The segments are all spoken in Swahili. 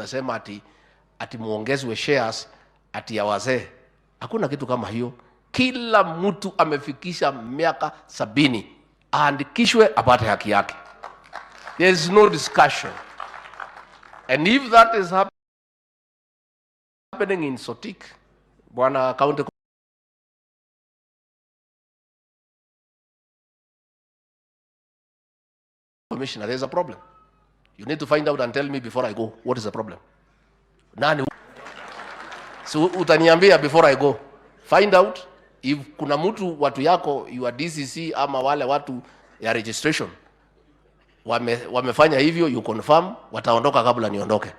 Unasema ati muongezwe shares ati ya wazee. Hakuna kitu kama hiyo. Kila mtu amefikisha miaka 70 aandikishwe apate haki yake. There is no discussion. And if that is happening in Sotik, Bwana County Commissioner, there is a problem. You need to find out and tell me before I go what is the problem. Nani? So utaniambia before I go. Find out if kuna mtu watu yako your DCC ama wale watu ya registration wamefanya hivyo, you confirm, wataondoka kabla niondoke.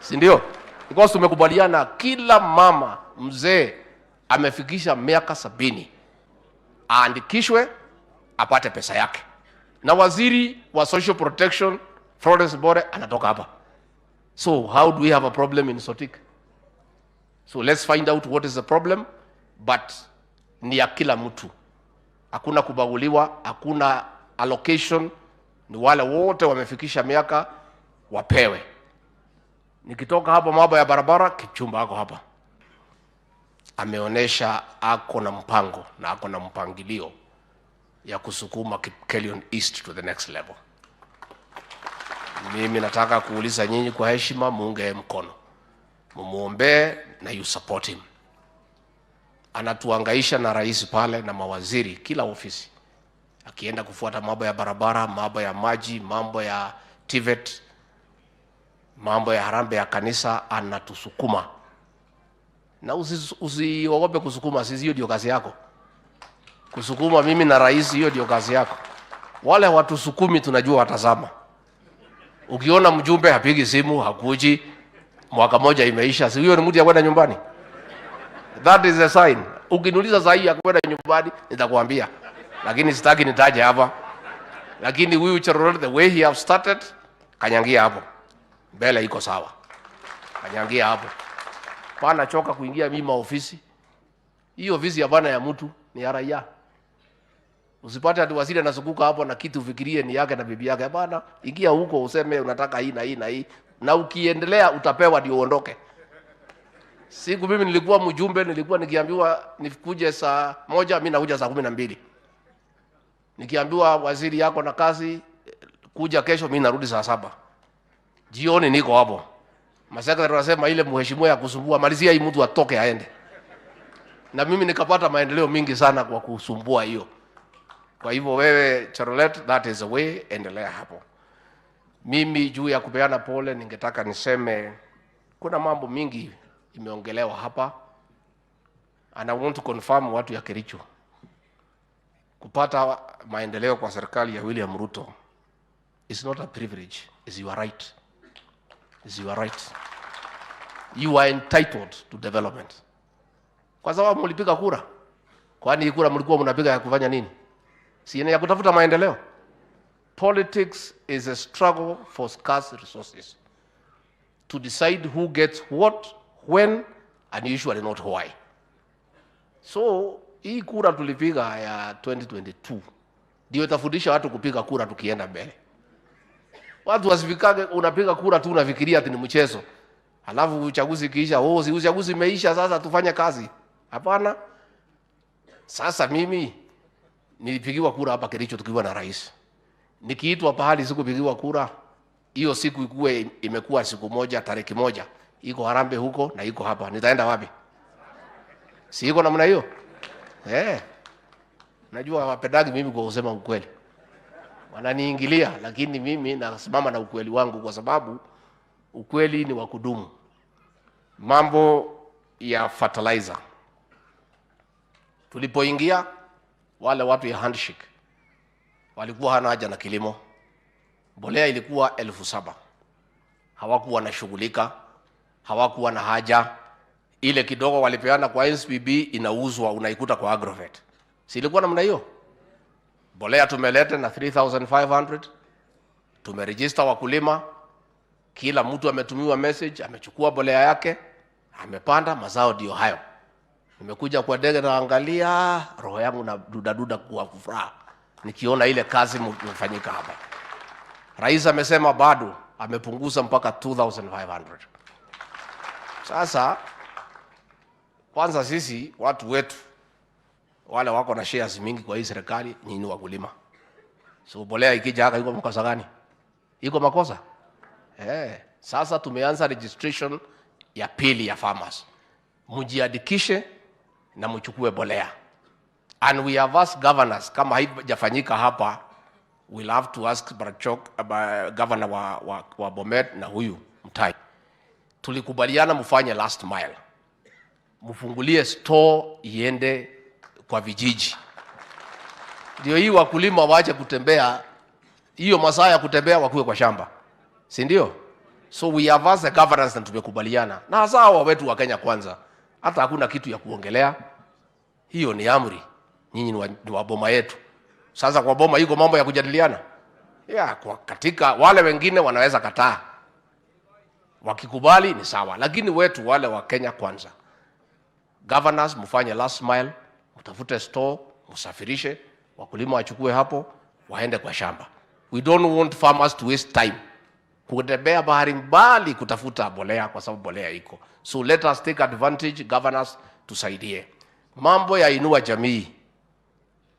Si ndio? Because tumekubaliana kila mama mzee amefikisha miaka 70 aandikishwe apate pesa yake. Na waziri wa social protection Florence Bore anatoka hapa. So how do we have a problem in Sotik? So let's find out what is the problem, but ni ya kila mtu. Hakuna kubaguliwa, hakuna allocation, ni wale wote wamefikisha miaka wapewe. Nikitoka hapo mambo ya barabara, Kipchumba ako hapa. Ameonesha ako na mpango na ako na mpangilio ya kusukuma Kipkelion East to the next level. Mimi nataka kuuliza nyinyi kwa heshima, muunge mkono, mumuombee na you support him. Anatuangaisha na rais pale na mawaziri kila ofisi, akienda kufuata mambo ya barabara, mambo ya maji, mambo ya TVET, mambo ya harambee ya kanisa, anatusukuma. Na usiogope kusukuma, sisi hiyo ndio kazi yako. Kusukuma mimi na rais, hiyo ndio kazi yako. Wale watusukumi tunajua watazama. Ukiona mjumbe hapigi simu, hakuji, mwaka moja imeisha, si huyo ni mtu ya kwenda nyumbani? That is a sign. Ukiniuliza sahi ya kwenda nyumbani, nitakwambia. Lakini sitaki nitaje hapa. Lakini huyu Cherorot, the way he have started, kanyangia hapo. Mbele iko sawa. Kanyangia hapo. Pana choka kuingia mimi ofisi. Hii ofisi hapana ya mtu, ni ya raia. Usipate ati waziri anazunguka hapo na kitu ufikirie ni yake na bibi yake. Hapana, ingia huko useme unataka hii na hii na hii. Na ukiendelea utapewa ndio uondoke. Siku mimi nilikuwa mjumbe, nilikuwa nikiambiwa nikuje saa 1, mimi nakuja saa 12. Nikiambiwa waziri yako na kazi kuja kesho, mimi narudi saa 7. Jioni niko hapo. Masekretari wanasema ile mheshimiwa ya kusumbua, malizia hii mtu atoke aende. Na mimi nikapata maendeleo mingi sana kwa kusumbua hiyo. Kwa hivyo wewe Cherorot, that is the way, endelea hapo. Mimi juu ya kupeana pole ningetaka niseme kuna mambo mingi imeongelewa hapa, and I want to confirm watu ya Kericho, kupata maendeleo kwa serikali ya William Ruto is not a privilege, is your right. Is your right. You are entitled to development. Kwa sababu mlipiga kura. Kwani kura mlikuwa mnapiga ya kufanya nini? Si ya kutafuta maendeleo. Politics is a struggle for scarce resources. To decide who gets what, when, and usually not why. So, hii kura tulipiga ya 2022 ndio itafundisha watu kupiga kura tukienda mbele. Watu wasifikage unapiga kura tu unafikiria ati ni mchezo. Alafu uchaguzi ikiisha, oh, si uchaguzi imeisha sasa tufanye kazi. Hapana. Sasa mimi nilipigiwa kura hapa Kericho tukiwa na rais. Nikiitwa pahali sikupigiwa kura, hiyo siku ikuwe imekuwa siku moja tariki moja. Iko Harambee huko na iko hapa. Nitaenda wapi? Si iko namna hiyo? Najua wapendagi mimi kwa kusema ukweli. Wananiingilia, lakini mimi nasimama na ukweli wangu kwa sababu ukweli ni wa kudumu. Mambo ya fertilizer. Tulipoingia wale watu ya handshake walikuwa hana haja na kilimo. Mbolea ilikuwa 7,000. Hawakuwa wanashughulika, hawakuwa na haja. Ile kidogo walipeana kwa NCPB inauzwa, unaikuta kwa Agrovet. Si ilikuwa namna hiyo? Mbolea tumeleta na 3,500. Tumeregister wakulima. Kila mtu ametumiwa message, amechukua mbolea yake, amepanda, mazao ndio hayo. Nimekuja kwa ndege naangalia, roho yangu na duda duda kwa furaha nikiona ile kazi imefanyika hapa. Rais amesema bado Amepunguza mpaka 2500. Sasa kwanza sisi watu wetu wale wako na shares mingi kwa hii serikali, nyinyi wakulima. So bolea ikija haka iko makosa gani? Iko makosa? Sasa tumeanza registration ya pili ya farmers. Mjiandikishe na mchukue bolea. And we have asked governors, kama haijafanyika hapa, we'll have to ask Barchok, governor wa Bomet na huyu Mtai. Tulikubaliana mfanye last mile. Mfungulie store iende kwa vijiji. Ndio hii wakulima waache kutembea, hiyo masaa ya kutembea wakuwe kwa shamba. Si ndio? So we have asked the governors na tumekubaliana. Na hasa hawa wetu wa Kenya Kwanza. Hata hakuna kitu ya kuongelea. Hiyo ni amri. Nyinyi ni wa boma yetu. Sasa kwa boma iko mambo ya kujadiliana. Ya, kwa katika wale wengine wanaweza kataa. Wakikubali ni sawa, lakini wetu wale wa Kenya Kwanza. Governors mfanye last mile, mtafute store, msafirishe, wakulima wachukue hapo, waende kwa shamba. We don't want farmers to waste time kutembea bahari mbali kutafuta bolea kwa sababu bolea iko. So let us take advantage, governors, tusaidie. Mambo ya Inua Jamii,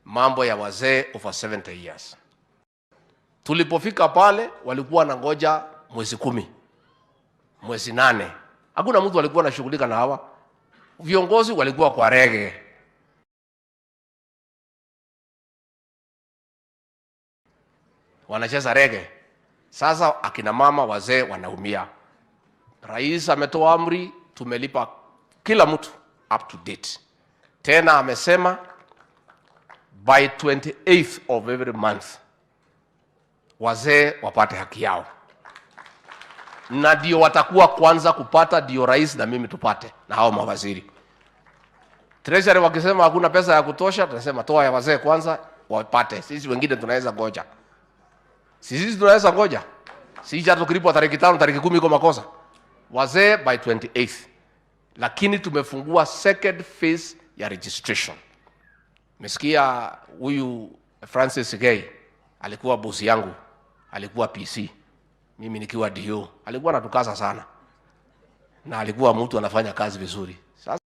mambo ya wazee over 70 years. Tulipofika pale walikuwa wanangoja mwezi 10, mwezi 8. Hakuna mtu alikuwa anashughulika na hawa. Viongozi walikuwa kwa rege. Wanacheza rege. Sasa akina mama wazee wanaumia. Rais ametoa amri, tumelipa kila mtu up to date. Tena amesema by 28th of every month wazee wapate haki yao. Na ndio watakuwa kwanza kupata, ndio rais na mimi tupate na hao mawaziri. Treasury wakisema hakuna pesa ya kutosha, tunasema toa ya wazee kwanza wapate. Sisi wengine tunaweza ngoja. Sisi tunaweza ngoja. Sisi hata tukilipwa tariki 5, tariki 10 iko makosa. Wazee by 28th. Lakini tumefungua second phase ya registration. Mesikia huyu Francis Gay alikuwa boss yangu, alikuwa PC, mimi nikiwa DO. Alikuwa anatukaza sana. Na alikuwa mtu anafanya kazi vizuri.